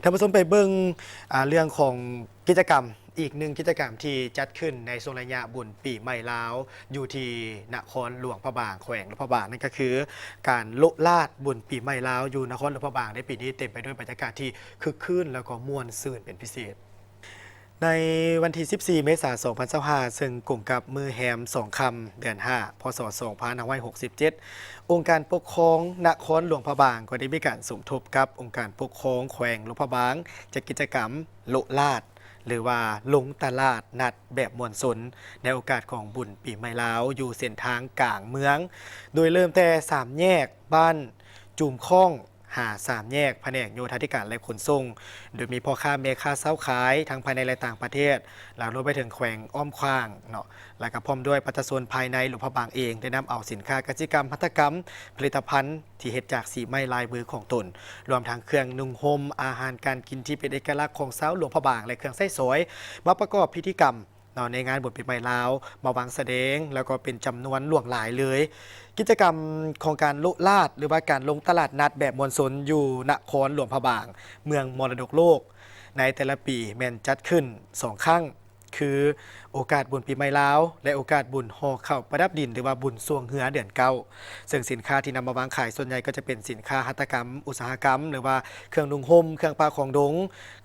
ທ່ານຜູ້ຊົມໄປເບິ່ງ ອ່າ ເລື່ອງຂອງກິດຈະກຳ ອີກໜຶ່ງກິດຈະກຳທີ່ຈັດຂຶ້ນໃນຊ່ວງໄລຍະບຸນປີໃໝ່ລາວ ຢູ່ທີ່ນະຄອນຫຼວງພະບາງ ແຂວງຫຼວງພະບາງ ນັ້ນກໍຄືການໂລະລາດບຸນປີໃໝ່ລາວຢູ່ນະຄອນຫຼວງພະບາງ ໃນປີນີ້ເຕັມໄປດ້ວຍບັນຍາກາດທີ່ຄຶກຄື້ນ ແລ້ວກໍມ່ວນຊື່ນເປັນພິເສດ. ໃນວັນທີສິບສີ່ ເມສາ ສອງພັນຊາວຫ້າ ເຊິ່ງກົງກັບມື້ແຮມສອງຄ່ຳ ເດືອນຫ້າ ພ.ສ. ສອງພັນຫ້າຮ້ອຍຫົກສິບເຈັດ ອົງການປົກຄອງນະຄອນຫຼວງພະບາງ ກໍໄດ້ມີການສົມທົບກັບອົງການປົກຄອງແຂວງຫຼວງພະບາງ ຈັດກິດຈະກຳໂລະລາດ ຫຼືວ່າລົງຕະຫຼາດນັດແບບມວນຊົນ ໃນໂອກາດຂອງບຸນປີໃໝ່ລາວ ຢູ່ເສັ້ນທາງກາງເມືອງ ໂດຍເລີ່ມແຕ່ສາມແຍກບ້ານຈູມຄ້ອງ ຫາສາມແຍກພະແນກໂຍທາທິການ ແລະ ຂົນສົ່ງ ໂດຍມີພໍ່ຄ້າແມ່ຄ້າຊາວຂາຍທັງພາຍໃນ ແລະ ຕ່າງປະເທດ ແລະ ລວມໄປເຖິງແຂວງອ້ອມຂ້າງເນາະ ແລະ ກໍພ້ອມດ້ວຍປະຊາຊົນພາຍໃນຫຼວງພະບາງເອງ ໄດ້ນຳເອົາສິນຄ້າກະສິກຳຫັດຖະກຳ, ຜະລິດຕະພັນທີ່ເຮັດຈາກສີໄມ້ລາຍມືຂອງຕົນ, ລວມທັງເຄື່ອງນຸ່ງຫົ່ມ, ອາຫານການກິນທີ່ເປັນເອກະລັກຂອງຊາວຫຼວງພະບາງ ແລະ ເຄື່ອງໃຊ້ສອຍ ມາປະກອບພິທີກຳ ເນາະ ໃນງານບຸນປີໃໝ່ລາວ ມາວາງສະແດງ ແລ້ວກໍເປັນຈຳນວນຫຼວງຫຼາຍເລີຍ. ກິດຈະກຳຂອງການໂລະລາດ ຫຼືວ່າການລົງຕະຫຼາດນັດແບບມວນຊົນຢູ່ນະຄອນຫຼວງພະບາງ ເມືອງມໍລະດົກໂລກ ໃນແຕ່ລະປີແມ່ນຈັດຂຶ້ນສອງຄັ້ງ ຄືໂອກາດບຸນປີໃໝ່ລາວ ແລະ ໂອກາດບຸນຫໍ່ເຂົ້າປະດັບດິນ ຫຼືວ່າບຸນຊ່ວງເຮືອເດືອນເກົ້າ ເຊິ່ງສິນຄ້າທີ່ນຳມາວາງຂາຍສ່ວນໃຫຍ່ກໍຈະເປັນສິນຄ້າຫັດຖະກຳ, ອຸດສາຫະກຳ ຫຼືວ່າເຄື່ອງນຸ່ງຫົ່ມ, ເຄື່ອງປ່າຂອງດົງ,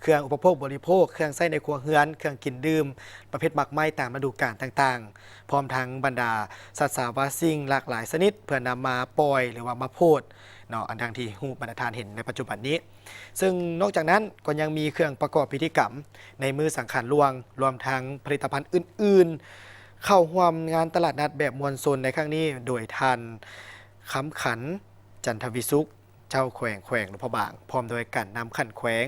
ເຄື່ອງອຸປະໂພກບໍລິໂພກ, ເຄື່ອງໃຊ້ໃນຄົວເຮືອນ, ເຄື່ອງກິນດື່ມ ປະເພດໝາກໄມ້ຕາມລະດູການຕ່າງໆ ພ້ອມທັງບັນດາສັດສາວາສິ່ງຫຼາກຫຼາຍຊະນິດ ເພື່ອນຳມາປ່ອຍ ຫຼືວ່າມາໂພດເນາະ ອັນດັ່ງທີ່ຮູ້ບັນດາທ່ານເຫັນໃນປັດຈຸບັນນີ້. ເຊິ່ງນອກຈາກນັ້ນກໍຍັງມີເຄື່ອງປະກອບພິທີກຳໃນມື້ສັງຂານຫຼວງ ລວມທັງຜະລິດຕະພັນອື່ນໆ ເຂົ້າຮ່ວມງານຕະຫຼາດນັດແບບມວນຊົນໃນຄັ້ງນີ້ ໂດຍທ່ານ ຄຳຂັນ ຈັນທະວິສຸກ ເຈົ້າແຂວງ ແຂວງຫຼວງພະບາງ ພ້ອມດ້ວຍການນຳຂັ້ນແຂວງ